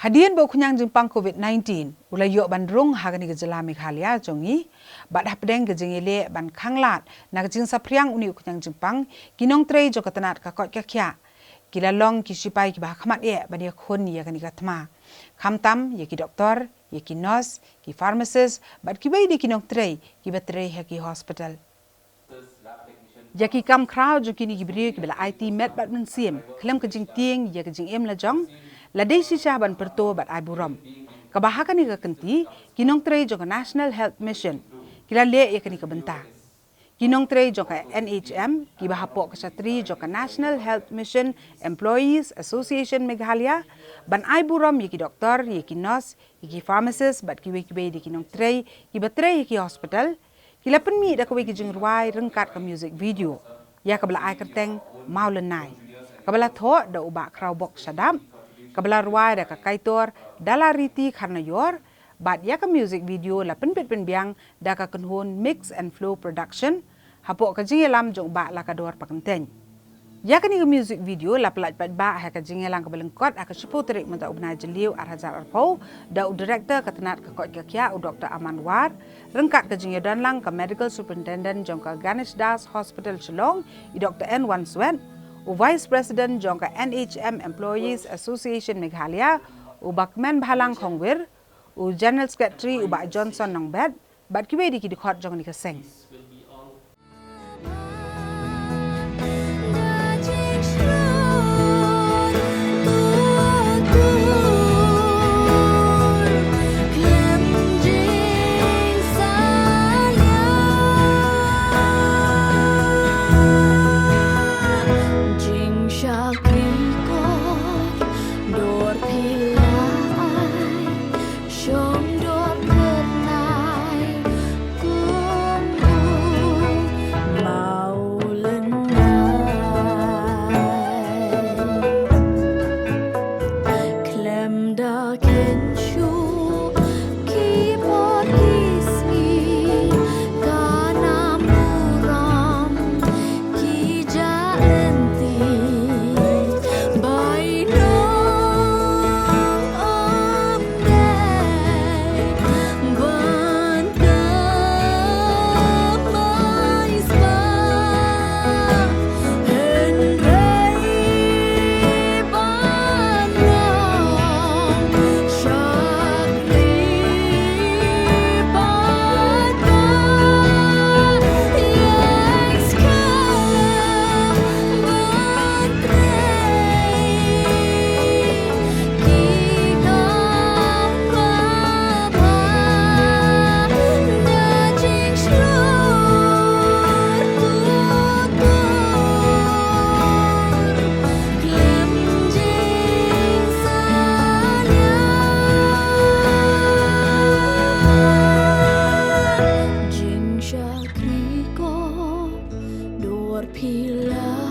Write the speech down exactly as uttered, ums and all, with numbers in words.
Hadien ba u khñiang jingpang COVID nineteen u la ïoh ban rung ha kane ka jylla Meghalaya jong ngi, bad hapdeng ka jingïaleh ban khanglad na ka jingsaphriang une u khñiang jingpang, ki nongtrei jong ka tnat ka koit ka khiah ki la long ki shipai kiba ha khmat eh ban ïakhun ïa kane ka thma. Khamtam ïa ki doktor, ïa ki nurse, ki pharmacist bad kiwei de ki nongtrei kiba trei ha ki hospital. Ïa ki kam khraw jong kine ki briew kiba la aiti met bad mynsiem khlem ka jingtieng ïa ka jingim la jong, la dei shisha ban pyrto bad ai burom. Kaba ha kane ka kynti, ki nongtrei jong ka National Health Mission ki la leh ïa kane ka bynta. Ki nongtrei jong ka N H M kiba hapoh ka shatri jong ka National Health Mission Employees Association Meghalaya, ban ai burom ïa ki doktor, ïa ki nurse, ïa ki pharmacist bad kiwei kiwei de ki nongtrei kiba trei ha ki hospital, ki la pynmih da kawei ka jingrwai ryngkat ka music video ïa kaba la ai kyrteng Mawlynnai, kaba la thoh da u Bah Khrawbok Shadap, kaba la rwai da ka kaitor Dalariti Kharnaior, bad ïa ka music video la pynbit pynbiang da ka kynhun Mix and Flow Production hapoh ka jingïalam jong u Bah Lakador Pakyntein. Ïa kane ka music video la pyllait paidbah ha ka jingïalang kaba lyngkot ha ka shiphew tarik mynta u bnai Jylliew ar hajar arphew da u director ka tnat ka koit ka khiah u Doktor Aman War, ryngkat ka jingïadonlang ka Medical Superintendent jong ka Ganesh Das Hospital Shillong, i Doktor N Wanswet, u Vice President jong ka N H M Employees Association Meghalaya, u Bah Kmenbhalang Khongwir, u General Secretary u Bah Johnson Nongbet, bad kiwei de ki dkhot jong kane ka seng. Shong dor kyrnai kum u Mawlynnai. Khlem da khein shuh ki por ki sngi, ka nam burom ki jah lynti. Bainong ym dei ban kynmaw spah, hynrei ban long shakri bad ban ïeng skhem ban trei. Ki kam kaba da jingshlur tutur khlem jingsalia. Jingshakri ko dor phi la